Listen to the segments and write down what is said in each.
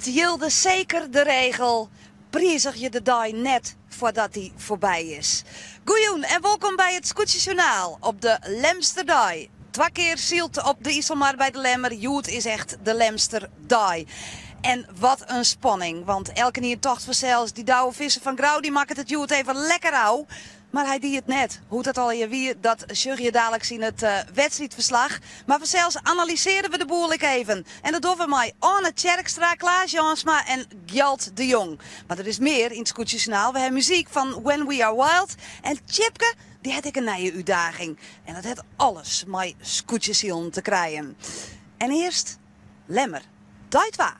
Hjoed jilde seker de regel, priizgje de dei net foardat dy foarby is. Goejûn en wolkom by it Skûtsjesjoernaal op de Lemsterdei. Twa kear syld op de Iselmar by de Lemmer, hjoed is echt de Lemsterdei. En wat in spanning, want elkenien tocht fansels, dy Douwe Visser fan Grou dy makket it hjoed even lekker ôf. Mar hy die it net. Hoe't dat allegear wie, dat sjogge je daliks yn it wedstriidferslach. Mar fansels analysearje we de boel ek even. En dat dogge we mei Anne Tjerkstra, Klaas Jansma en Gjalt de Jong. Mar der is mear yn it Skûtsjesjoernaal. We ha muzyk fan When We Are Wild. En Tjipke, dy hat ek in nije útdaging. En dat hat alles mei skûtsjesilen te krijen. En earst Lemmer, dei twa.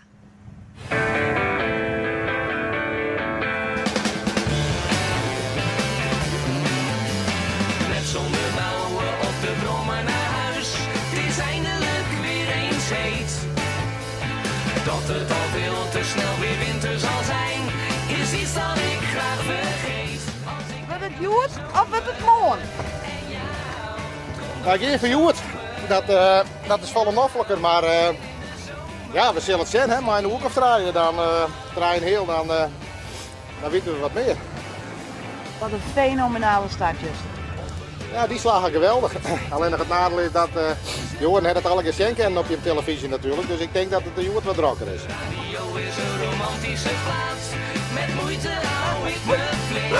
Net zonder bouwen op de brommer naar huis. Het is eindelijk weer eens heet. Dat het al veel te snel weer winter zal zijn, is iets dat ik graag vergeet. Wurdt it hjoed of wurdt it moarn? Nou, ik gean foar hjoed. Dat, uh, dat is folle nofliker, mar uh, ja, we sille it sjen, hè. Mei in oerke of trije, dan uh, trije en heal, dan, dan witte we wat mear. Wat in fenomenale start, juster. Ja, dy slagge geweldich. Allinnich it neidiel is dat uh, de oaren het it allegear sjen kinnen op je televyzje natuerlik. Dus ik tink dat it hjoed wat drokker is. Radio is een romantische plaats. Met moeite hou ik me flink.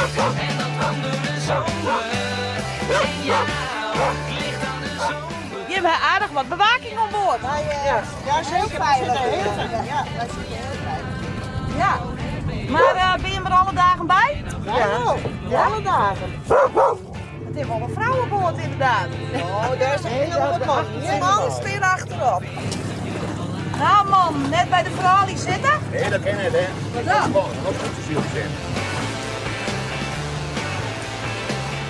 En dat kwam door de zomer. En jou ligt aan de zomer. Je hebt aardig wat bewaking oan board. Ja, ja zeker. Wij zitten heel veilig. Ja, wij zitten heel veilig. Ja. Mar uh, binne je der alle dagen by? Ja, ja, alle dagen. It is wol in frouweboat ynderdaad. Oh, dêr is heel wat man. De man stiet achterop. Nou man, net by de froulju sitte? Nee, dat kin net, hè. Wat dan? Wat goed te zien.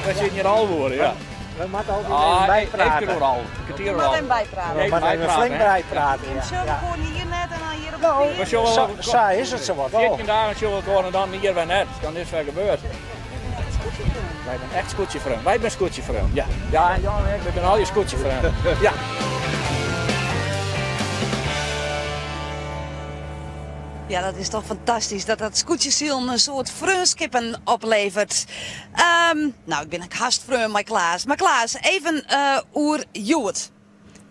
Wy sitte hjir al oer, ja. We moatte altyd Ah, even byprate. Even al. Een kwartier Moat al. even byprate. We moatte even flink byprate. En Ja. sjogge Ja. we hier net en dan hjir op de Nou, pier. We sjogge Sa, wel- sa is it sawat al. 14 dagen sjogge we elkoar en dan hjir wer net. Dan is it wer gebeurd. Wy binne echt skûtsjefreon. Wy binne skûtsjefreon, ja. Ja, en Jan en ik, wy binne allegear skûtsjefreon. Ja. Ja, dat is toch fantastysk dat dat skûtsjesilen in soad freonskippen opleveret. Nou, ik bin ek hast freon mei Klaas. Mar Klaas, even uh, oer hjoed.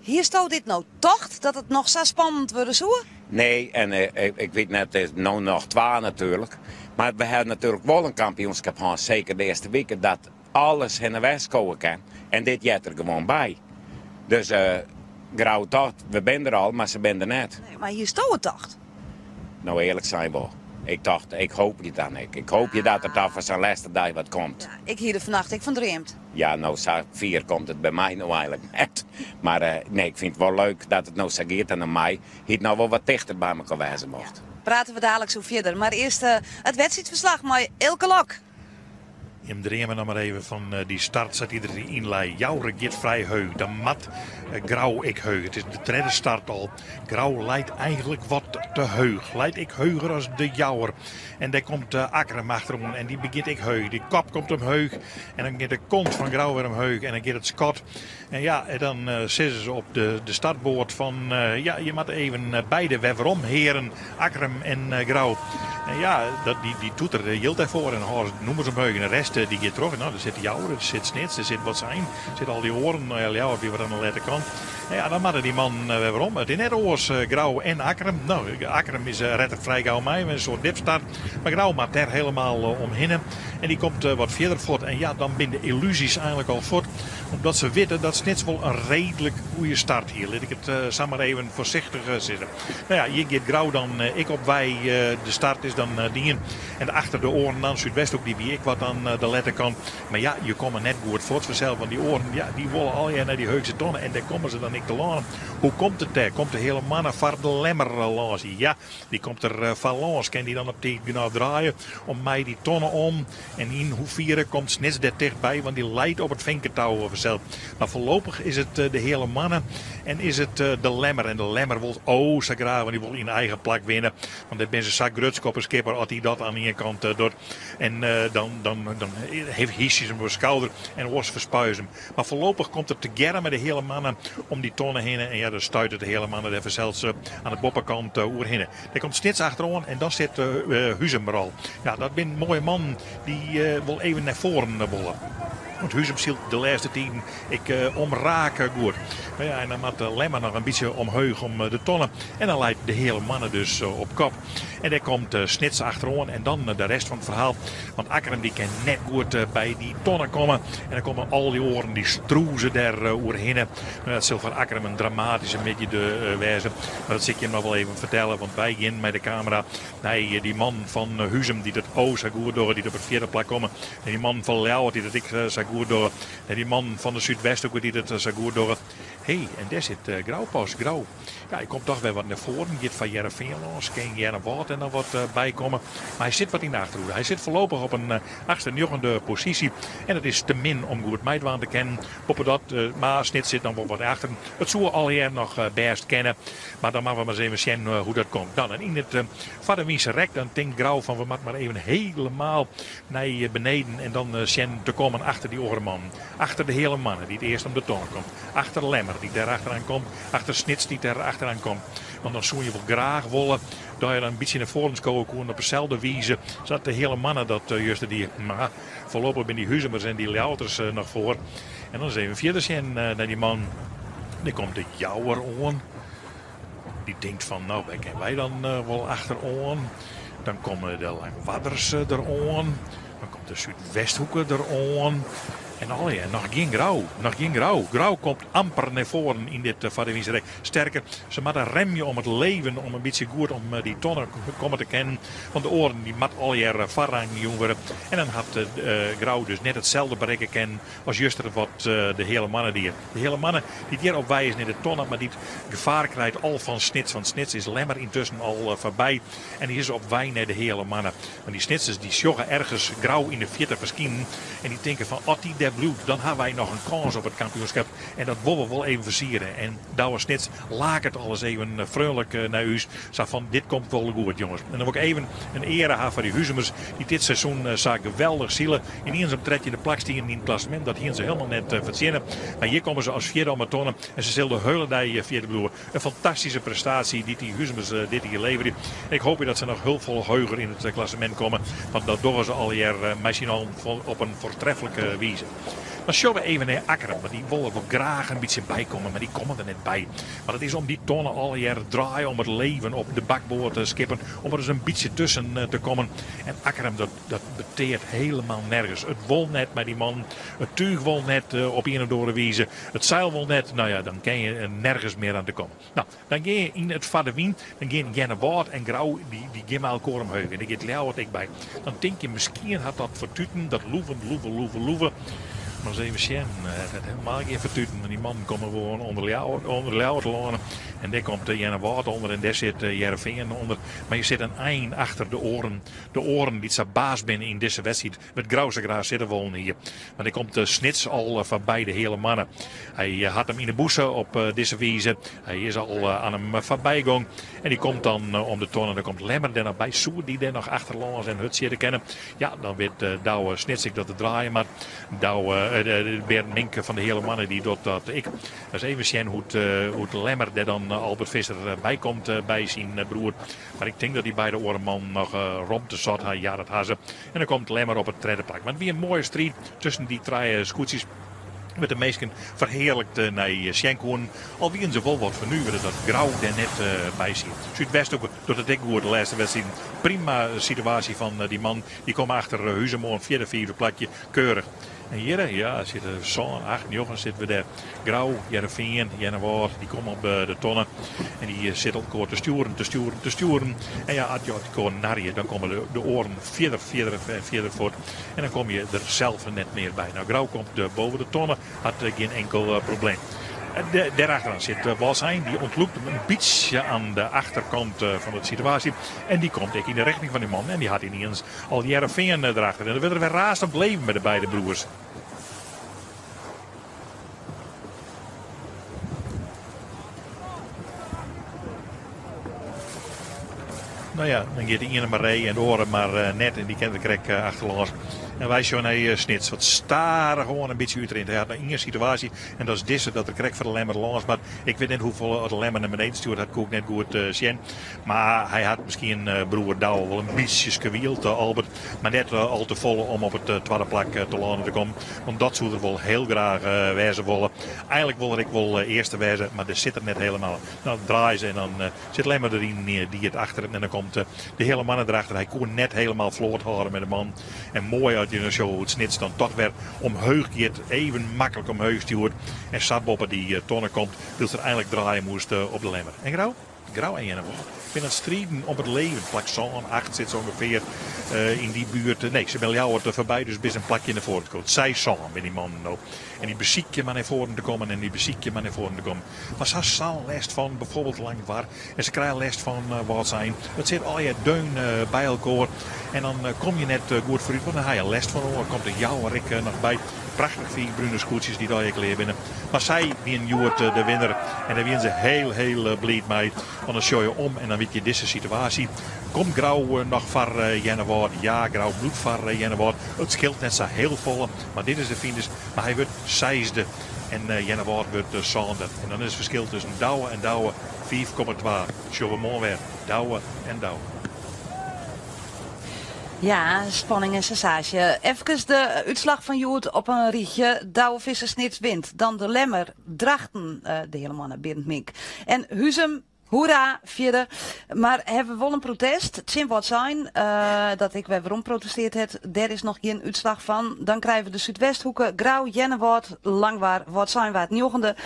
Hiesto dit no tocht dat it noch sa spannend wurde soe? Nee, en eh, ik wit net, it is no noch twa natuerlik. Mar we hawwe natuerlik wol in kampioenskip hân, seker de earste wike, dat alles hinne en wer skowe kin. En dit heart der gewoan by. Dus uh, Grou tocht, we binne der al, mar se binne der net. Nee, mar hiesto it tocht? No earlik sein wol. Ik tocht, ik hoopje dan ek. Ik hoopje dat der dan foar sa'n lêste dei wat komt. Ja, ik hie der fannacht ek fan dreamd. Ja, no sa fier komt it by my no eigenlik net. Mar uh, nee, ik fyn it wol leuk dat it no sa giet en om my hie it noch wol wat tichter by mekoar wêze mocht. Prate we daliks oer fierder. Mar earst uh, it wedstriidferslach mei Eelke Lok. Jim dreame noch mar even fan dy start sa't dy der yn lei. Joure giet frij heech. Dan moat Grou ek heech. It is de tredde start al. Grou leit eigenlik wat te heech. Leit ek heger as de Jouwer. En dêr komt Akkrum achteroan en dy begjint ek heech. Dy kop komt omheech en dan giet de kont fan Grou wer omheech en dan giet it skot. En ja, en dan sizze se op de, de startboard fan ja, je moatte even beide wer werom hearen, Akkrum en Grou. En ja, dat, dy, dy toeter jildt dêrfoar en dan hâlde se de nûmers omheech en de rest dy giet troch. No, der sit de Jouwer, der sit Snits, der sit Wâldsein, der sit al dy oaren. No ja, Ljouwert wie wat oan de lette kant. En ja, dan moatte dy mannen wer werom. It is net oars, Grou en Akkrum. No, Akkrum is rettet frij gau mei, met in soart dipstart. Mar Grou moat dêr hielendal omhinne. En dy komt wat fierder fuort. En ja, dan binne de yllúzjes eigenlik al fuort. Omdat se witte dat Snits wol in reedlik goede start hie. Lit ik it sa mar even foarsichtich sizze. No ja, hjir giet Grou dan ek op wei. De start is dan dien. En achter de oaren dan, Súdwesthoek, dy wie ek wat oan de lette kant. Mar ja, je komme net goed fuort fansels, want dy oaren ja, dy wolle allegear nei dy heechste tonne. En dêr komme se dan ek telâne. Hoe komt it dêr? Komt de Heale Moanne foar de Lemmer lâns? Ja, dy komt der foar lâns. Kin dy dan op tiid genôch draaie om mei dy tonne om? En yn hoefiere komt Snits dêr tichtby? Want dy leit op it finketou. fansels. Mar foarlopich is it de Heale Moanne en is it de Lemmer. En de Lemmer wol o sa graach, want dy wol yn eigen plak winne. Want dêr binne se sa grutsk op 'e skipper as hy dat oan ien kant docht. En dan, dan, dan hysje se him op 'e skouder en oars ferspuie se him. Mar foarlopich komt er tegearre mei de Heale Moanne om dy tonne hinne. En ja, dan stuitet de Heale Moanne dêr fansels oan de boppekant oerhinne. Dêr komt Snits achteroan en dan sit Huzum der al. Ja, dat binne moaie mannen dy't wol even nei foaren wolle. Want Huzum sylt de lêste tiden ek omraak goed. No ja, en dan moat Lemmer noch in bytsje omheech om de tonne. En dan leit de Heale Moanne dus op kop. En dêr komt Snits achteroan en dan de rest fan it ferhaal. Want Akkrum dy kin net goed by dy tonne komme. En dan komme al dy oaren dy strûze dêr oerhinne. No, dat sil foar Akkrum in dramatyske middei wêze. Mar dat sil ik jim noch wol even fertelle, want wy gean mei de kamera nei dy mannen fan Huzum dy't it o sa goed dogge, dy't op it fjirde plak komme. Nei dy mannen fan Ljouwert dy't it ek sa goed dogge. Nei dy mannen fan de Súdwesthoeke dy't it sa goed dogge. Hé, en dêr sit Grou pas. Grou, ja, hy komt toch wer wat nei foaren. Giet foar Hearrenfean lâns. Kin Earnewâld der noch wat by komme. Mar hy sit wat yn de achterhoede. Hy sit foarlopich op in achtste, njoggende posysje. En dat is te min om goed meidwaan te kinnen. Boppedat, mar Snits sit noch wol wat achter. It soe allegear noch bêst kinne. Mar dan moatte we mar ris even sjen hoe't dat komt. Dan, en yn it Foarderwynse Rek, dan tinkt Grou fan we moatte mar even helemaal nei beneden en dan sjen te kommen achter dy oare mannen. Achter de Heale Moanne, dy't earst om de tonne komt. Achter Lemmer, dy't dêr achteraan komt. Achter Snits, dy't dêr achteraan komt. Want dan soene je wol graach wolle dat je dan in bytsje nei foaren skowe koene op deselde wize sa't de Heale Moanne dat juster die. Mar foarlopich binne dy Huzumers en dy Ljouwerters noch foar. En dan ris even fierder sjen nei dy man. Dêr komt de Jouwer oan. Dy tinkt fan, no, wêr kinne wy dan wol achteroan? Dan komme de Langwarders deroan. Dan komt de Súdwesthoeke deroan. En allegear noch gjin Grou. Noch gjin Grou. Grou komt amper nei foaren yn dit Foarderwynse Rek. Sterker, se moatte remje om it leven om in bytsje goed om dy tonne komme te kinnen. Want de oaren dy moat allegear foarrang jûn wurde. En dan hat Grou dus net itselde berikke kinnen as juster wat de Heale Moanne die. De Heale Moanne dy't hjir op wei is nei de tonne, mar dy't gefaar krijt al fan Snits. Want Snits is Lemmer yntusken al foarby en dy is op wei nei de Heale Moanne. Want dy Snitsers dy sjogge ergens Grou yn de fierte ferskinen en dy tinke fan as dy dêr bliuwt dan ha wy noch in kâns op it kampioenskip en dat wolle we wol even fersiere. En Douwe Snits laket alles even freonlik nei ús, sa fan dit komt wol goed jonges. En dan wol ik even in eare ha foar dy Huzumers dy't dit seizoen sa geweldich sile. Yniens op trettjinde plak stienen yn it klassemint, dat hienen se helemaal net fertsjinne. Mar hjir komme se as fjirde om 'e tonne en se sille de hiele dei fjirde bliuwe. In fantastyske prestaasje dy't dy Huzumers dit jier leverje. En ik hoopje dat se noch hiel folle heger yn it klassemint komme, want dat dogge se allegear mei syn allen op in foartreflike wize. Dan sjogge we even nei Akkrum, want dy wolle wol graach in bytsje bykomme, mar dy komme der net by. Want it is om dy tonne allegear draaie om it leven op de bakboardskippen, om der ris in bytsje tusken te kommen. En Akkrum, dat Dat beteart helemaal nergens. It wol net mei dy mannen. It túch wol net op ien of oare wize. It seil wol net. No ja, dan kin je nergens mear oan te kommen. No, dan gean je yn it Foarderwyn. Dan gean Earnewâld en Grou, dy gean mei elkoar omheech. En dêr giet Ljouwert ek by. Dan tink je, miskien hat dat fertuten, dat loeven, loeven, loeven, loeven. Mar ris even sjen. It hat helemaal gjin fertuten. Want dy mannen komme gewoan ûnder Ljouwert, ûnder Ljouwert lâne. En dêr komt Earnewâld ûnder en dêr sit Hearrenfean ûnder. Mar je sitte in ein achter de oaren. De oaren dy't sa baas binne yn dizze wedstriid wêr't Grou sa graach sitte wollen hie. Mar dêr komt Snits al foarby de Heale Moanne. Hy hat him yn 'e bûse op dizze wize. Hy is al oan him foarby gong. En dy komt dan om de tonne. Dan komt Lemmer dêr noch by. Soe dy dêr noch achterlâns en hurd sjitte kinne? Ja, dan wit Douwe Snits ek dat er draaie moat. Douwe Berend Mink fan de Heale Moanne dy docht dat ek. Ris even sjen hoe't Lemmer dêr dan Albert Visser by komt by syn broer. Mar ik tink dat dy beide oare mannen noch romte sat ha. Ja, dat ha se. En dan komt Lemmer op it tredde plak. Mar it wie in moaie striid tusken dy trije skûtsjes. Wêr't de minsken ferhearlikt nei sjen koenen. Al wienen se wol wat fernuvere dat Grou dêr net by siet. Súdwesthoeke docht it ek goed de lêste wedstriden. Prima situaasje fan dy mannen. Dy komme achter Huzum oan, fjirde, fiifde plakje. Keurich. En hjir, ja, sitte sân, acht, njoggen sitte we dêr. Grou, Hearrenfean, Earnewâld, dy komme op de tonne. En dy sitte elkoar te stjoeren, te stjoeren, te stjoeren. En ja, as je elkoar narje, dan komme de oaren fierder, fierder en fierder fuort. En dan komme je der sels net mear by. Nou, Grou komt boven de tonne, hat gjin enkel probleem. Dêrachteraan sit Wâldsein, dy ûntlûkt him in bytsje aan de achterkant fan de situaasje. En dy komt ek yn de rjochting fan dy man en dy hat yniens Al Hearrenfean derachter. En dan wurdt der wer raasd op leven by de beide broers. No ja, dan giet de iene mar ree en de oare mar net en dy kin der krekt achterlâns. En wy sjogge nei Snits, wat stadichoan in bytsje útrint. Hy hat noch ien situaasje en dat is dizze, dat er krekt foar de Lemmer lâns moat. Ik wit net hoefolle oft de Lemmer nei beneden stjoerd hat, koe ik net goed sjen. Mar hy hat miskien broer Douwe wol in bytsje skewield, Albert. Mar net al te folle om op it twadde plak telâne te kommen. Want dat soe er wol hiel graach wêze wolle. Eigenlik wol er ek wol earste wêze, mar dêr sit er net helemaal. Dan draaie se en dan sit Lemmer der yn dy it achter en dan komt de hiele manne derachter. Hy koe net helemaal float hâlde mei de man. En moai as je dan sjogge hoe't Snits dan toch wer omheech giet. Even maklik omheech stjoert en sa boppe dy tonne komt, wylst er eigenlik draaie moast op de Lemmer. En Grou? Grou en Earnewâld binne oan it striden om it leven. Plak sân, acht sit se ûngefear yn dy buert. Nee, se binne Ljouwert foarby, dus binne se in plakje nei foaren skood. Seis, sân binne dy mannen no. En dy besykje mar nei foaren te kommen en dy besykje mar nei foaren te kommen. Mar se ha sa'n lêst fan bijvoorbeeld Langwar en se krije lêst fan Wâldsein. It sit allegear deun by elkoar en dan kom je net goed foarút, want dan ha je lêst fan oar. Komt de Jouwer ek noch by. Prachtich fiif brune skûtsjes dy't allegear klear binne. Mar sy wienen hjoed de winner en dêr wienen se heel, heel bliid mei. Want dan sjoch je om en dan wit je dizze situaasje. Komt Grou noch foar Earnewâld? Ja, Grou bliuwt foar Earnewâld. It skeelt net sa heel folle, mar dit is de finish. Mar hy wurdt seisde en Earnewâld wurdt sânde. En dan is it ferskil tusken Douwe en Douwe 5,2. Sjogge we moarn wer. Douwe en Douwe. Ja, spanning en sensaasje. Efkes de útslach fan hjoed op in rychje. Douwe Visser Snits wint. Dan de Lemmer, Drachten, de hele manne Berend Mink. En Huzum, hoera, fjirde. Mar hawwe we wol in protest tsjin Wâldsein, dat ek wer werom protesteard hat. Dêr is noch gjin útslach fan. Dan krije we de Súdwesthoeke, Grou, Earnewâld, Langwar, Wâldsein waard njoggende.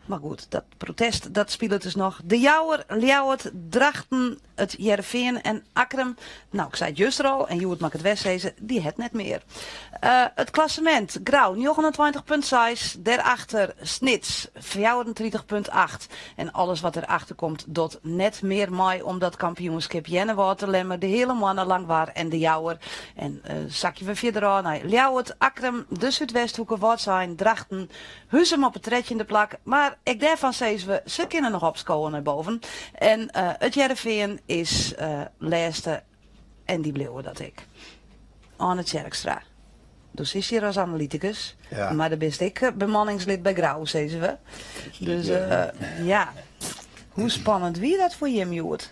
Mar goed, dat protest dat spilet dus noch. De Jouwer, Ljouwert, Drachten, It Hearrenfean en Akkrum, nou ik sei it juster al en hjoed moat ik it wer sizze, dy hat net mear. It klassemint, Grou 29,6, dêrachter Snits 34,8 en alles wat derachter komt docht net mear mei om dat kampioenskip. Earnewâld, De Lemmer, de Heale Moanne, Langwar en De Jouwer. En sakje we fierder ôf nei Ljouwert, Akkrum, de Súdwesthoeke, Wâldsein, Drachten, Huzum op it trettjinde plak, mar ek dêrfan sizze we, se kinne noch opskowe nei boven. En it Hearrenfean is lêste en dy bliuwe dat ek. Arne Tjerkstra, do sitst hjir as analytikus, mar do bist ek bemanningslid by Grou, sizze we. Dus ja, hoe spannend wie dat foar jim hjoed?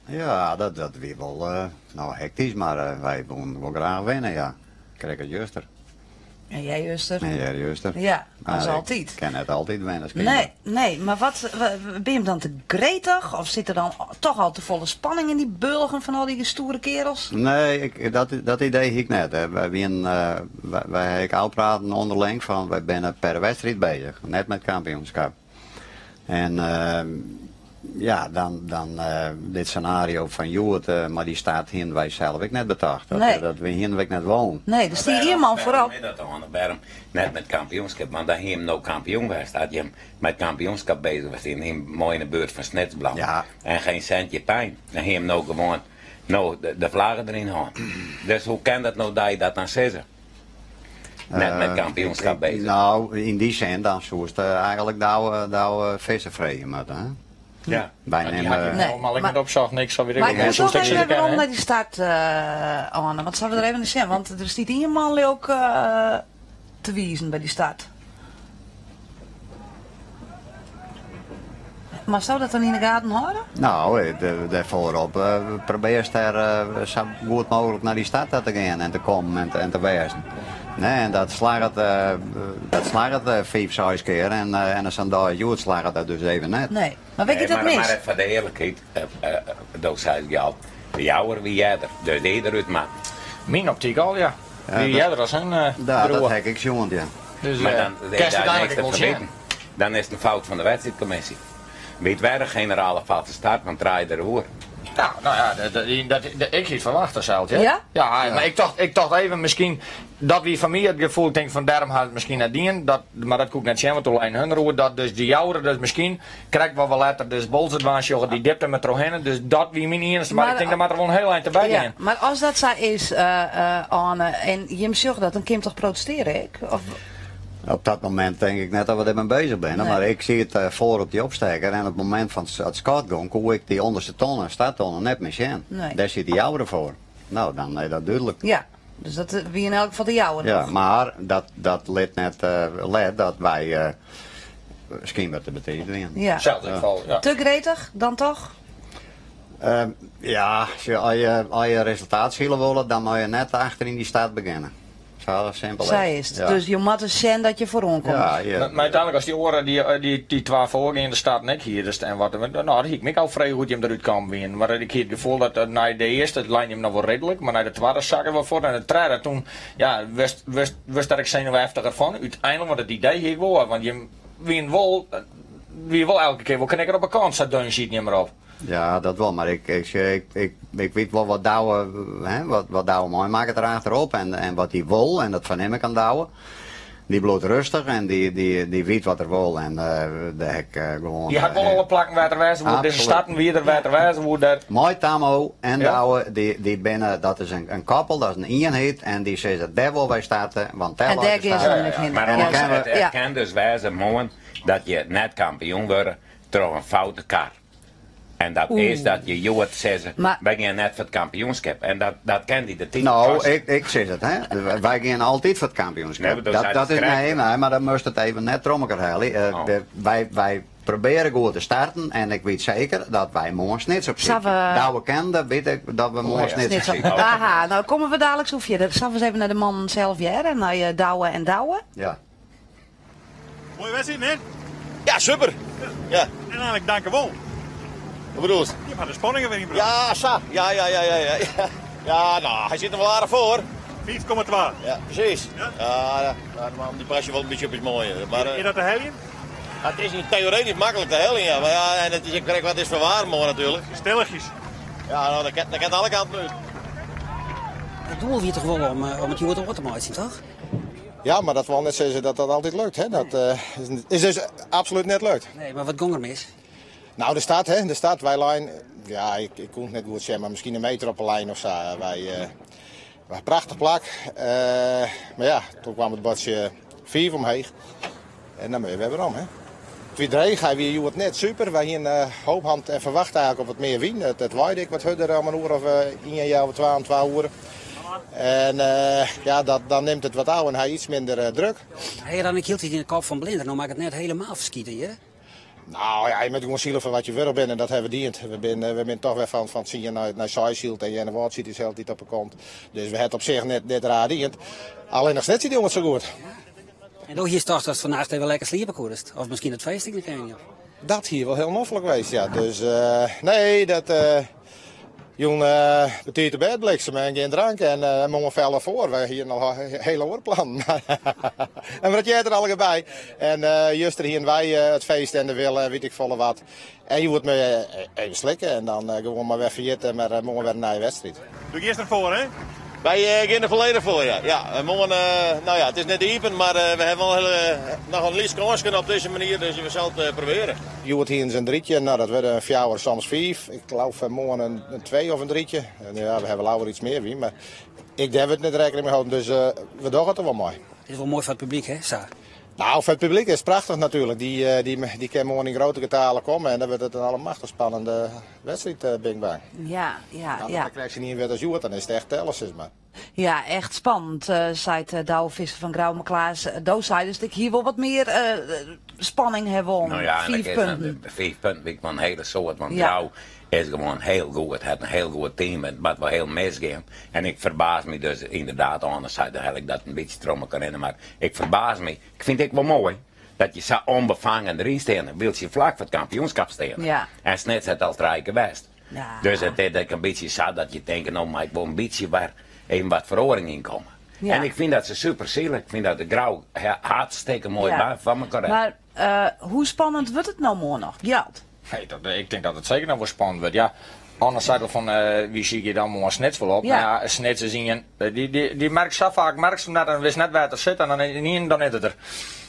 Ja, dat wie wol no hektysk, mar wy woenen wol graach winne, ja. Krekt as juster. En earjuster. En earjuster. Ja, as altyd. Kin net altyd winne, skynber. Nee, nee, mar wat, binne jim dan te gretich? Of sit der dan toch al te folle spanning yn dy bulgen fan al dy stoere kerels? Nee, ik, dat, dat idee hie ik net. Wy wienen, wy, wy ha ek ôfpraten ûnderling fan wy binne per wedstriid bezich, net mei it kampioenskip. En ja, dan, dan dit scenario fan hjoed mei dy start hienen wy sels ek net betocht. Dat, Nee. dat hienen we ek net wollen. Nee, der stie ien man foarop. Wêrom is dat dan? Wêrom net met kampioenskip? Want dan hie him no kampioen west. As jim met kampioenskip bezich west, hie him moai yn de buert fan Snits bleaun. Ja. En geen centje pijn. Dan hie him no gewoan no de flagge deryn hân. Dus hoe kin dat no dat je dat dan sizze? Net met kampioenskip bezich. Nou, yn dy sin, dan soest eigenlik Douwe, Douwe Visser freegje moatte, hè? Ja. Wy nimme... Nee, maar ik net opsocht, niks, sa wie Maar ik moat toch even werom nei dy start, Arne. Want sille we der even nei sjen? Want der stiet ien man lilk te wizen by dy start. Mar soe dat dan yn de gaten hâlde? Nou, dêr foarop probearst dêr sa goed mooglik nei dy start ta te gean en te kommen en te wêzen. Nee, en dat slagget, dat slagget fiif, seis kear en en sa'n dei hjoed slagget dat dus even net. Nee, mar wêr giet dat mis? Mar foar de earlikheid, do seist al, de Jouwer wie earder, dus dy derút moat. Myn optyk al, ja. Wie earder as hun Ja, dat ha ik sjoen, ja. Dus Maar dan, kinst daar úteinlik niks te ek wol sjen. ferwiten. Dan is it in fout fan de wedstriidkommisje. Wie it wer in generale valse start, want draai der oer. Ja, nou ja, dat, dat, dat, ik hie it ferwachte sels, ja. Ja? Ja, mar ik tocht, ik tocht even miskien, dat wie foar my it gefoel, ik tink fan dêrom ha it miskien net dien, dat, mar dat koe ik net sjen, want toen leinen hun deroer, dat dus de Jouwer dus miskien, krekt wat we letter dus Boalsert dwaan sjogge, dy dipte mar trochhinne, dus dat wie myn iennichste, mar, Mar ik tink dat moat der wol in hiel ein tebek Ja, gean. mar as dat sa is, Arne, en jim sjogge dat, dan kin jim toch protestearje ek? Of? Op dat momint tink ik net dat we dêrmei beuzich binne, mar ik siet foar op dy opstekker en op it momint fan it skot gong koe ik dy ûnderste tonne, starttonne, net mear sjen. Dêr siet de Joure foar. No, dan is dat dúdlik. Ja, dus dat wie yn elk gefal de Jouwer Ja, noch. mar dat lit net let dat wy skynber te betiid wienen. Ja. Selde gefal, ja. Te gretich dan toch? Ja, sjoch, as je resultaat sile wolle, dan moatte je net achter yn dy start begjinne. Sa simpel Sa is it. Dus jo moatte sjen dat je foaroan komme. Ja, ja. Mar úteinlik as dy oare, dy twa foargeande starten ek hier, dus en wat, no, dat hie ik my ek ôffrege hoe't jim derút kaam wienen. Mar ik hie it gefoel dat nei de earste leine jim noch wol ridlik, mar nei de twadde sakke wat fuort en de tredde toen, ja, wurdst, wurdst, wurdst der ek senuweftiger fan úteinlik, want it idee hie ik wol, want jim wienen wol, wie wol elke kear wol knikker op 'e kant, sa deun sieten jim derop. Ja, dat wol, mar ik, ik, ik, ik, ik wit wol wat Douwe, hè, wat, wat Douwe meimakket der achterop en, en wat hy wol en dat fernim ik oan Douwe. Dy bliuwt rêstich en dy, dy, dy wit wat er wol en dêr ha ik gewoan. Dy hat wol alle plakken wêr't er wêze woe, dizze starten wie der wêr't er wêze woe dêr. Mei Tammo en Douwe, dy, dy binne, dat is in, in koppel, dat is in ienheid en dy sizze dêr wolle wy starte, want dêr En dêr leit de gean se start. dan ek hinne. Mar En dan kinne we, it kin dus wêze moarn dat je net kampioen wurde troch in foute kar. En dat is dat je hjoed sizze, wy gean net foar it kampioenskip. En dat, dat kin dy de titel No, koste. ik, ik sis it, hè. Wy gean altyd foar it kampioenskip. Nee, maar dat dat, zei dat is, het nee, nee, mar dan moatst it even net troch elkoar helje. Wy, wy probearje goed te starten en ik wit seker dat wy moarn Snits op Sa sykje. we- Douwe kende, wit ik dat we moarn Snits op Snits op. sykje. Aha, nou komme we daliks oer fierder. Sille we ris even nei de mannen sels hearre, nei Douwe en Douwe. Ja. Moaie wedstriid, hè? Ja, super. Ja. En eigenlijk dank je wel. Wat bedoelst? Je hebt de spanning er weer in gebracht. Ja, sa. Ja, ja, ja, ja, ja. Ja, nou, hy sit der wol aardich foar. 5,2. Ja, precies. Ja? Ja, ja, man, dy pas je wol in bytsje op is moai. Mar, Is dat te heljen? Het is theoretisch maklik te heljen, ja. Mar ja, en it is ek krekt wat is foar waar moarn natuerlik. Stilletjes. Ja, nou, dat kin, dat kin alle kanten út. It doel wie toch wol om it hjoed ôf te meitsjen, toch? Ja, mar dat wol net sizze dat dat altyd lukt. Hè? Dat is dus absolút net lukt. Nee, mar wat gong der mis? Nou, de start, hè? De start. Wy leine, ja, ik, ik kon it net goed sjen, mar miskien in meter op 'e lijn of sa. Wy, wy prachtich plak. Mar ja, doe kaam it buordsje 5 omheech. En dan moatte je wer werom, hè. It wie dreech, hy wie hjoed net super. Wy hiene hoop hân en ferwachte eigentlik op wat mear wyn. It waaide ek wat hurder om in oere of ien, healwei twa, om 2 oere. En ja, dat, dan nimt it wat ôf en hy iets minder druk. Ha je dan ek hieltyd yn de kop fan blinder? No moat ik it net hielendal ferskite hjir. Nou ja, je moatte gewoan sile foar wat je wurdich binne en dat hawwe we dien. We binne toch wer fan 10 nei 6 syld en Earnewâld sit ús hieltyd op 'e kont. Dus we hawwe it op sich net raar dien. Allinnich Snits die it sa goed. En do hiest tocht datst fannacht even lekker sliepe koest? Of miskien it feest ek noch even? Dat hie wol hiel noflik west, ja. Dus nee, dat jûn betiid op bêd bliksem en gjin drank en moarn feller foar. Wy hienen al hiele oare plannen. En wat heart der allegear by. En juster hienen wy it feest en de wille en wit ik folle wat. En hjoed mei even slikke en dan gewoan mar wer ferjitte, mar moarn wer in nije wedstriid. Do giest der foar, hè? Wy gean der folledich foar, ja. Ja, moarn, nou ja, it is net iepen, mar we hawwe wol noch in lyts kânske op dizze manier, dus we sille it probearje. Hjoed hienen se in drietje, nou dat wurde in fjouwer, soms fiif. Ik leau foar moarn in twee of in drietje. En ja, we hawwe leaver iets mear wyn, mar ek dêr wurdt net rekkening mei holden, dus we dogge it der wol mei. It is wol moai foar it publyk, hè, sa? Nou, foar it publyk is it prachtich natuerlik. Dy kin moarn yn grutte getalen komme en dan wurdt it in allemachtig spannende wedstriid, bin ik bang. Ja, ja, Dan ja. krijst se ien wurdt as hjoed, dan is it echt telle, sis mar. Ja, echt spannend, seit Douwe Visser fan Grou. Mar Klaas, do seidest, ik hie wol wat mear spanning ha wollen. Nou ja, en 5 dat is punten. 5 punten wie wol in hiele soad, want Ja. Grou is gewoan hiel goed, hat in hiel goed team en it moat wol hiel misgean. En ik ferbaas my dus ynderdaad, anders sei dan ik dat in bytsje troch elkoar hinne, mar ik ferbaas my, ik fyn it ek wol moai dat je sa ûnbefangen deryn steane, wylst je flak foar it kampioenskip steane. Ja. En Snits hat al trije kear west. Ja. Dus it is ek in bytsje sa dat je tinke, no mei ik wol in bytsje wer even wat feroaring yn komme. Ja. En ik fyn dat se super sile. Ik fyn dat de Grou hartstikke moai Ja. foar elkoar hat. Mar hoe spannend wurdt it no moarn noch? Gjalt? Nee, ik tink dat it seker noch wol spannend wurdt. Ja, anders sei al fan wy sykje dan moarn Snits wol op. Ja. Mar ja, Snits is ien, dy merkst sa faak, merkst him net en witst net wêr't er sit en dan ynienen dan is er der.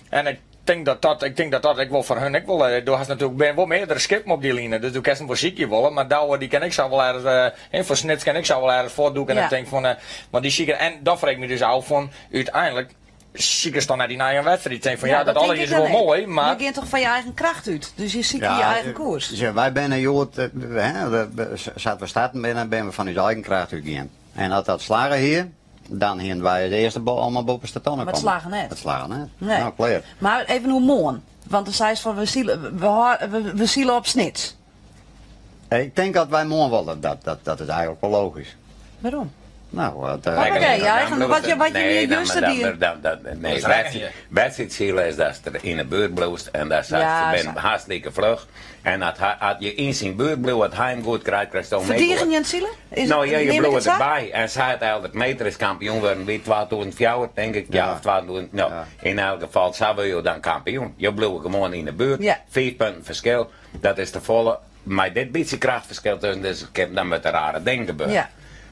En ik tink dat dat, ik tink dat dat ek wol foar hun ek wol, do hast natuerlik bin wol meardere skippen op dy line, dus do kinst him wol sykje wolle, mar Douwe dy kin ek sa wol ergens, hè, foar Snits kin ek sa wol ergens fuortdûke en Ja. ik tink fan, want dy sykje, en dan freegje ik my dus ôf fan, úteinlik, Sikest dan net dyn eigen wedstriid? Tink fan Ja, ja, dat dat tink alles ik is dan wol ek. moai, mar. Je gean toch fan je eigen kracht út, dus je sykje je eigen koers. Sjoch, wy binne hjoed, hè, sa't we starten binne, binne we fan ús eigen kracht útgien. En as dat slagge hie, dan hiene wy as earste om 'e boppenste tonne Mar it kommen. slagge net. It slagge net. Nee. Nou, klear. Mar even oer moarn, want do seist fan we sile, we, we sile op Snits. Ik tink dat wy moarn wol, dat is eigentlik wol logysk. Wêrom? Nou, wat. Oké, ja, eigen, wat je, wat je Nee, juist dan, die. dan, dan, nee, wedstriidsile is dat er yn 'e buert bliuwst en dat Ja, se binne sa. hartstikke fluch. En as, as je yn syn buert bliuwe, as hy him goed krijt, krijst do mee goed. Ferdigenjend sile? Is, Nou ja, je neam ik bliuwt it sa? derby. En sy hat Eldert Meeter is kampioen wurden by 2004, tink ik. Ja, of 2000, no, yn elk gefal, sa wurde jo dan kampioen. Jo bliuwe gewoan yn 'e buert. Fiif punten ferskil. Dat is te folle. Mei dit bytsje krachtferskil tusken dizze skippen, dan moat der rare dingen gebeure.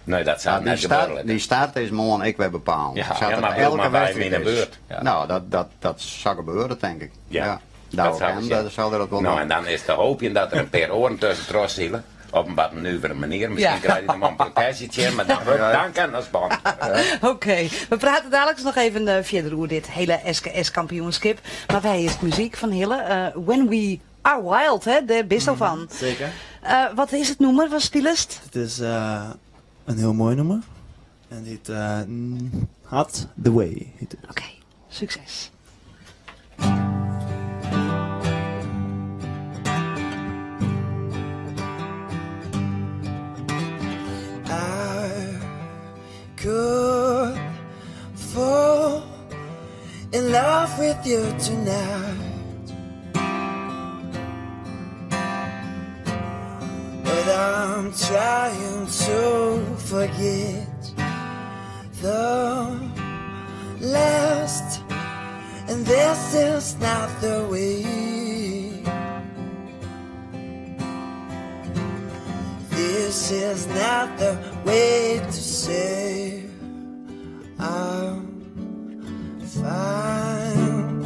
Nee, dat sil Die net start, gebeure. die start is moarn ek wer bepalend. Ja, Sa't ja, it mar bliuw elke mar by him wedstriid yn 'e is. buert. Ja. Nou, dat sil gebeure, tink ik. Ja. Ja. Dat Dat zou kan, ik dat zal er dat wel Nou, doen. en dan is te hoopjen dat der in pear oaren tuskentroch sile. Op in wat nuvere manier. Miskien krijt hy dan wol in protestje tsjin, mar dan wurdt dan kin it spannend. Oké, we prate daliks noch even fierder oer dit hiele SKS-kampioenskip. Mar wy earst muzyk fan Hille. When We Are Wild, hè? Dêr bisto fan. Zeker. Wat is it nûmer? Wat spilest? Het is in hiel moai nûmer. En it hjit Not The Way. Hjit it. Oké, sukses. I could fall in love with you tonight. But I'm trying to forget the last, and this is not the way. This is not the way to say I'm fine.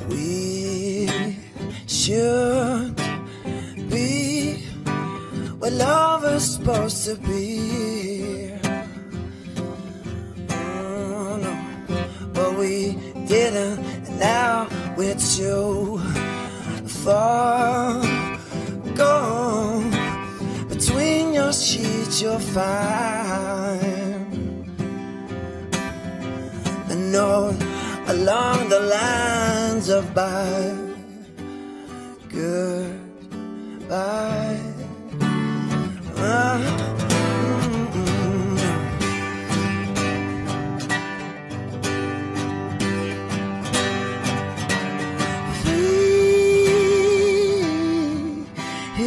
We should be what love is supposed to be. Oh, no. But we didn't, and now we're too far gone. Between your sheets, you'll find a note along the lines of bye, goodbye.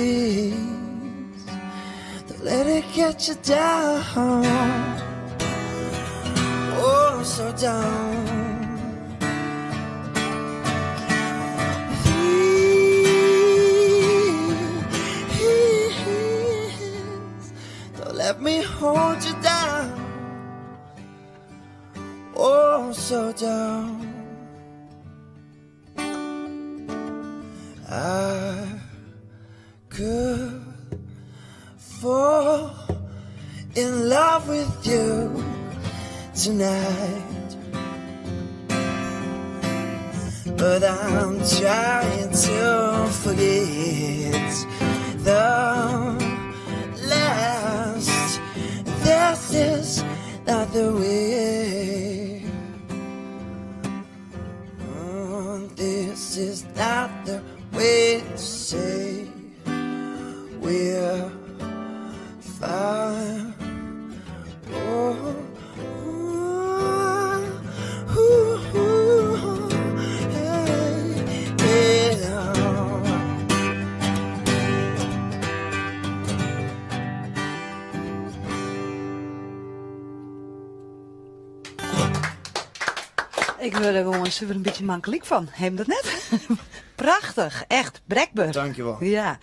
Please, don't let it get you down. Oh, so down. Please, don't let me hold you down. Oh, so down. I could fall in love with you tonight. But I'm trying to forget the last. This is not the way. Oh, this is not the way to say we're fine. Oh, ooh, ooh, hey, yeah. Ik wurd der gewoan suver in bytsje mankelyk fan. Him dat net? Prachtich, echt brekber. Dankjewol. Ja.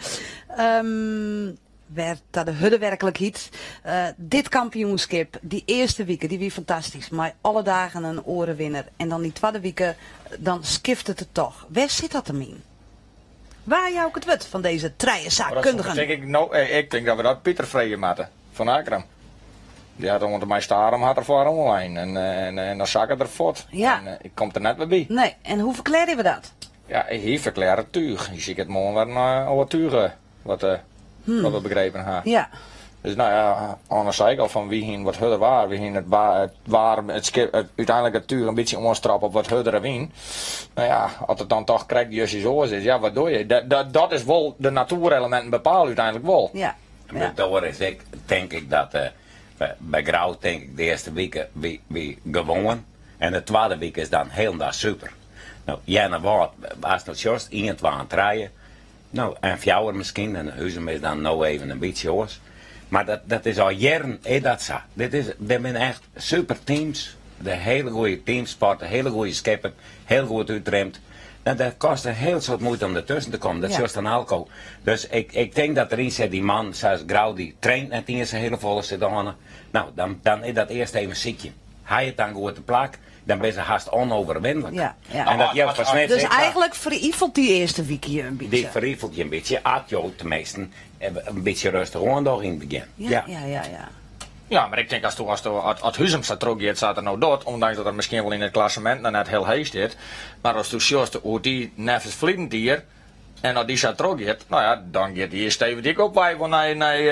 Wer ta de hurde werklikheid. Dit kampioenskip, dy earste wike, dy wie fantastysk. Mei alle dagen in oare winner. En dan dy twadde wike, dan skiftet it toch. Wêr sit dat him yn? Wa jou ik it wurd fan dizze trije saakkundigen? Tink ik, no, ik tink dat we dat Pieter freegje moatte, fan Akkrum. Dy hat oant en mei Starum hat er foaroan lein en, en, en dan sakke er fuort. Ja. En ik komt der net wer by. Nee, en hoe ferklearje we dat? Ja, hy ferklearret túch. Hy siket moarn wer in oar túch, wat, wat we begrepen ha. Ja. Dus nou ja, Anne sei ik al fan wy hienen wat hurder waar. Wy hienen it, het waar, it skip, it, úteinlik it túch in bytsje oanstrapt op wat hurdere wyn. Nou ja, as it dan toch krekt justjes oars is, ja, wat doe je? Dat, dat, dat is wol, de natoerelementen bepale úteinlik wol. Ja. Ja. Door is ik, tink ik dat by Grou tink ik de earste wike wie, wie gewoan en de twadde wike is dan hielendal super. No, Earnewâld, ast no sjochst, ien, twa en trije, no, en fjouwer miskien, en Huzum is dan no even in bytsje oars. Mar dat, dat is al jierren is dat sa. Dit is, dit binne echt super teams, de hele goede teamsport, de hele goede skippen, heel goed útrimd. Nou, dat kost in hiel soad muoite om dertusken te kommen. Dat Ja. sjochst oan Alco. Dus ik, ik tink dat deryn sit, dy man, sa as Grou, dy traint net iens sa hiele folle sit oan. Nou, dan, dan is dat earst even sykjen. Ha je it dan goed te plak, dan binne se hast onoverwinlik. Ja, ja. En dat jildt foar Snits Dus ek sa. eigenlik ferifelt dy earste wike je in Dy bytsje. ferifelt je in bytsje, at jo teminsten in bytsje rêstich oan dogge yn it begjin. Ja, Ja. ja, ja, ja. Ja, mar ik tink ast, ast, at, at Huzum sa trochgiet sa't er no docht, ûndanks dat er miskien wol yn it klassemint noch net hiel heech stiet, mar ast sjochst hoe't dy neffens ferleden jier en as dy sa trochgiet, no ja, dan giet dy stevich dik op wei wol nei, nei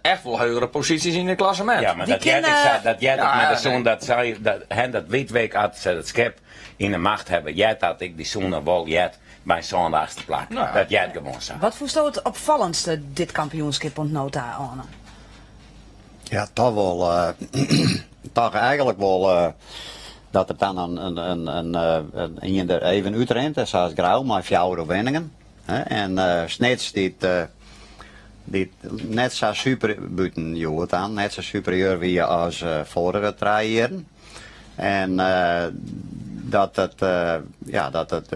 echt wol hegere posysjes yn it klassemint. Ja, mar Dy dat heart kin, ik sa, dat heart ik Ja, mei de ja, soen dat sy, dat, hen dat wyt week at se it skip yn 'e macht hawwe, heart dat ik dy soene wol heart by sânde achtste plak. Nou ja. Dat heart gewoan sa. Wat fûnsto it opfallendste dit kampioenskip oant no ta, Anne? Ja, toch wol, toch eigenlik wol dat der dan in ien der even útrint, sa as Grou mei fjouwer oerwinningen. Hè, en Snits dy't net sa super bûten hjoed dan, net sa superieur wie as foarige trije jierren. En dat it, ja, dat it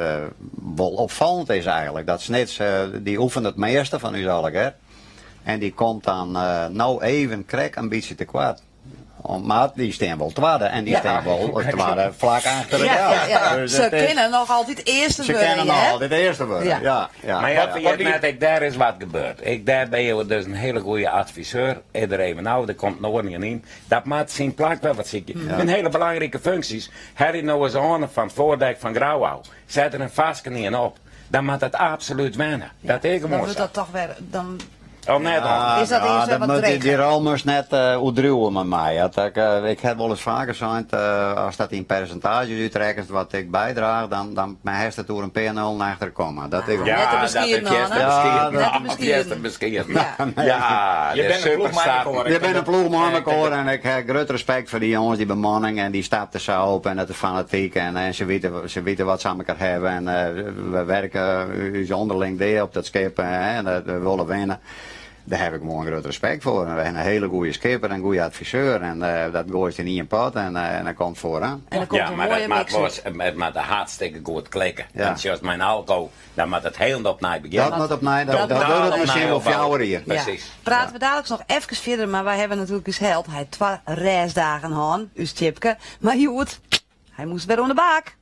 wol opfallend is eigenlik. Dat Snits, dy oefenet it measte fan ús allegear. En dy komt dan no even krekt in bytsje tekoart. Mar dy stean wol twadde en dy stean wol it twadde flak achter de Ja, ja, ja. Dus Se it is- kinne noch altyd earste Se wurde, kinne noch hè? altyd earste wurde, Ja. ja. ja. Mar ja, ferjit net, ek dêr is wat gebeurd. Ek dêr binne jo dus in hiele goede adviseur. Is der even ôf, der komt in oar yn. Dat moat syn plak wer wat sykje. Ja. Dat binne hiele belangrike funksjes. Helje no ris oan fan it foardek fan Grou ôf. Set der in farsken ien op. Dan moat dat absolút wenne. Dat is Dan gewoan wurdt sa. dat toch wer. Dan Of net dan? Is dat Ja, eerst wer dat wat moet, die, dreger? die rol moast net oerdriuwe mei my. Dat ik, ik ha wolris faker sein, as dat yn persintaazjes útrekkenst wat ik bydraach, dan, dan hast it oer in pear nullen achter de komma. Dat is Net Ja, te dat is beskieden, juist te Anne. beskieden. Net te Ja, beskieden. juist te beskieden. Ja. Ja, Je de bent een ploech mei superstar. elkoar. Je bent een ploech mei Ik denk elkoar en ik ha grut respekt foar dy jonges, dy bemanning en dy stapt der sa op en dat is fanatyk en se witte wat se oan elkoar hawwe en we werke ús ûnderling dea op dat skip en we wolle winne. Dêr ha ik gewoan grut respekt foar. En we hawwe in hiele goede skipper en in goede adviseur en dat goaist yn ien pot en dan komt foaroan. En dan komt Ja, in mar moaie it moat mix út. wol, it moat hartstikke goed klikke. Ja. Want sjochst mei in Alco, dan moat it hielendal opnij begjinne. Dat moat opnij, dat Totaal duorret opnij miskien wol opbouwe. 4 jier. Ja. Presys. Prate we daliks noch efkes fierder, mar wy hawwe natuerlik ús held. Hy hat twa rêstdagen hân, ús Tjipke. Mar hjoed, hy moast wer oan de bak.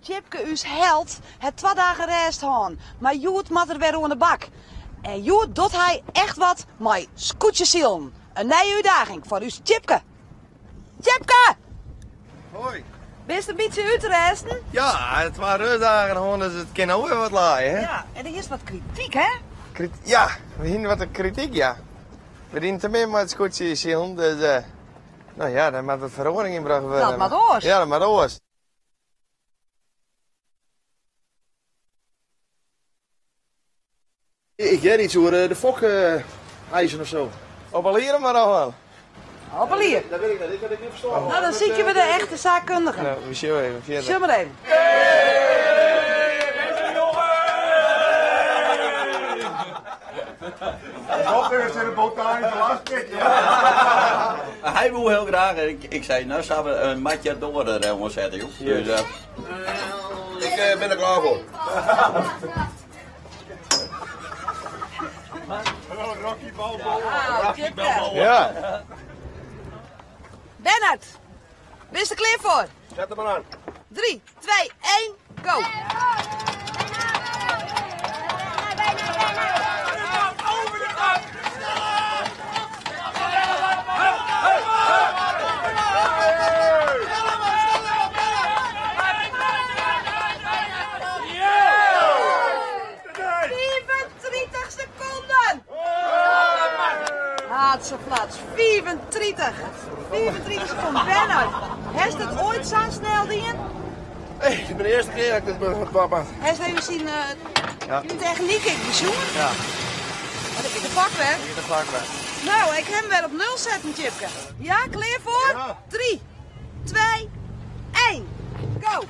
Tjipke, ús held, hat 2 dagen rêst hân. Mar hjoed moat er wer oan de bak. En hjoed docht hy echt wat mei skûtsjesilen. In nije útdaging foar ús Tjipke. Tjipke! Hoi. Bist in bytsje útrêsten? Ja, it 2 rêstdagen hân, dus it kin no wer wat laaie, hè? Ja, en der is wat krityk, hè? Ja, we hiene wat krityk, ja. We diene te min mei it skûtsjesilen, dus nou ja, dêr moat wat feroaring yn brocht wurde. Dat moat oars. Ja, dat moat oars. Ik hear iets oer de fok eisen of zo. Op al hier mar al. Op al hier. Dat wit ik net, ik ha it net ferstân. Nou, dan sykje we de echte saakkundige. Nou, we sjogge even fierder. Sjoch mar even. Dat is in de botanische last. Hy woe hiel graach en ik sei, no sille we in matje door der oan sette, joh. Dus, Ik ben der klear foar. Rocky Balboa. Ah, Tjipke. Ja. Bernard, bist der klear foar? Set him mar oan. 3, 2, 1, go! 35 sekonden! Hatseflats, 35! 35 sekonden. Bernard, hast it oait sa snel dien? Nee, it is de earste kear dat ik dit dwaan. Hast even syn Ja. technyk ek besjoen? Ja. Maar dat is de pak wer. De pak wer. Nou, ik ha him wer op nul setten, Tjipke. Ja, klear foar? 3, 2, 1, go!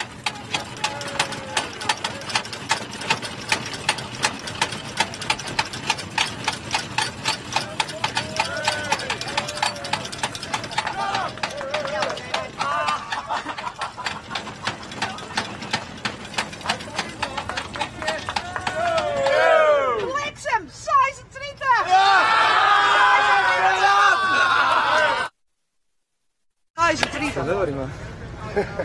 Bliksem, 36! 36.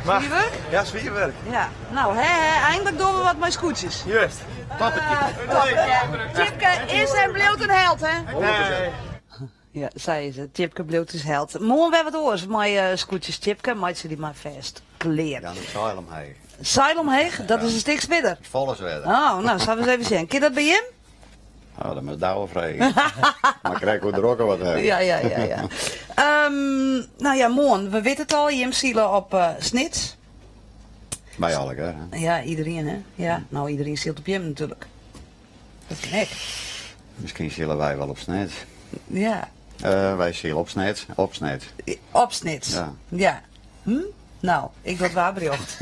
Maar, Swierwurk? Ja, swierwurk. Ja, nou, hè, hè, eindelijk dogge we wat mei skûtsjes. Juist. Toppetje. Toppetje. Tjipke is en bliuwt in held, hè? Nee. Ja, sa is it. Tjipke bliuwt ús held. Moarn wer wat oars mei eh, skûtsjes Tjipke. Meitsje dy mar fêst klear. Dan it seil omheech. Seil omheech, dat is in stik swierder. Folle swierder. Oh, nou, sille we ris even sjen. Kin dat by jim? Oh, dat moatst Douwe freegje. Mar krekt hoe drok wat ha. Ja. Nou ja, moarn, we witte it al, jim sile op eh, Snits. By allegear, hè? Ja, iedereen, hè? Ja, nou, iedereen sylt op jim natuerlik. Dat kin ek. Miskien sile wy wol op Snits. Ja. Eh, wy sile op Snits, op Snits. Op Snits? Ja. Ja. Hm? Nou, ik doch it waarberjocht.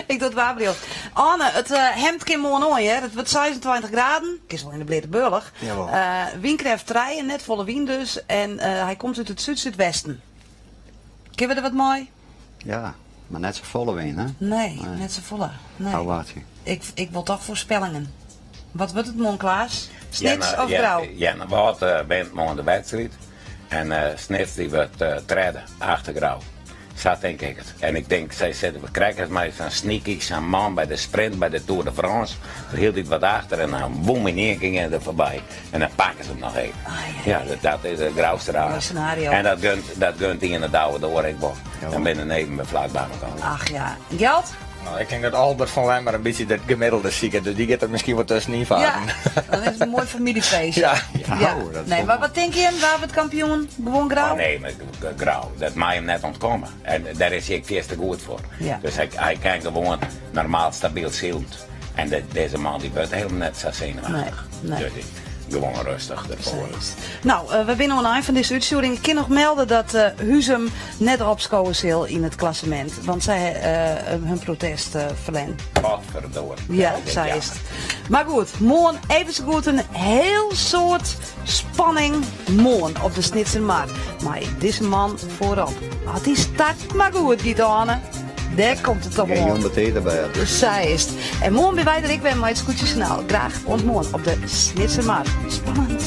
ik doch it waarberjocht. Anne, it uh, hemd kin moarn oan, hear. It wurdt 26 graden. Kinst wol yn de bleate bealch. Jawol. Uh, wynkrêft 3, net folle wyn dus. En uh, hy komt út it súd-súdwesten. Kinne we der wat mei? Ja, mar net sa folle wyn, hè? Nee, net sa folle. Nee. Ôfwachtsje. Ik, ik wol toch foarspellingen. Wat wurdt it moarn, Klaas? Snits of Grou? Earnewâld uh, wint moarn de wedstriid. En uh, Snits dy wurdt uh, tredde, achter Grou. Sa tink ik it. En ik tink, sy sitte krekt as mei sa'n sneaky, sa'n man by de sprint by de Tour de France. Der hieltyd wat achter en dan boem yn ien kear gean der foarby. En dan pakke se him noch even. Ah, ja. ja, dat is it Grouster Moai scenario. En dat gunt, dat gunt ien de Douwe de oar ek wol. Dan binne de neven flak by elkoar. Ach ja. Gjalt? Nou, ik tink dat Albert van Lemmer in bytsje it gemiddelde siket, dus dy giet der miskien wol tuskenyn Ja, faren. dan is it in moai famyljefeest. Ja. Ja. Oh, dat Nee, mar wat tinke jim? Wa wurdt kampioen? Gewoan Grou? Oh nee, mar Grou, dat mei him net ûntkomme. En dêr is hy ek fierste goed foar. Ja. Dus hy, hy kin gewoan normaal stabyl silen. En de, dizze man dy wurdt hielendal net sa senuwachtich. Nee, nee. Dus dy, gewoan rêstich derfoar. Nou, eh, we binne oan 'e ein fan dizze útstjoering. Ik kin noch melde dat eh, Huzum net opskowe sil yn it klassemint, want sy eh, hun protest uh, ferlern. Potverdorie. Ja, Dat is sa jammer. is it. Mar goed, moarn even sa goed in hiel soad spanning moarn op de Snitsermar. Mei dizze man foarop. As dy start mar goed giet, Anne. Dêr komt it op Gjin oan. jûn betiid derby. Sa is it. En moarn binne wy der ek wer mei it Skûtsjejoernaal. Graach oant moarn op de Snitsermar. Spannend.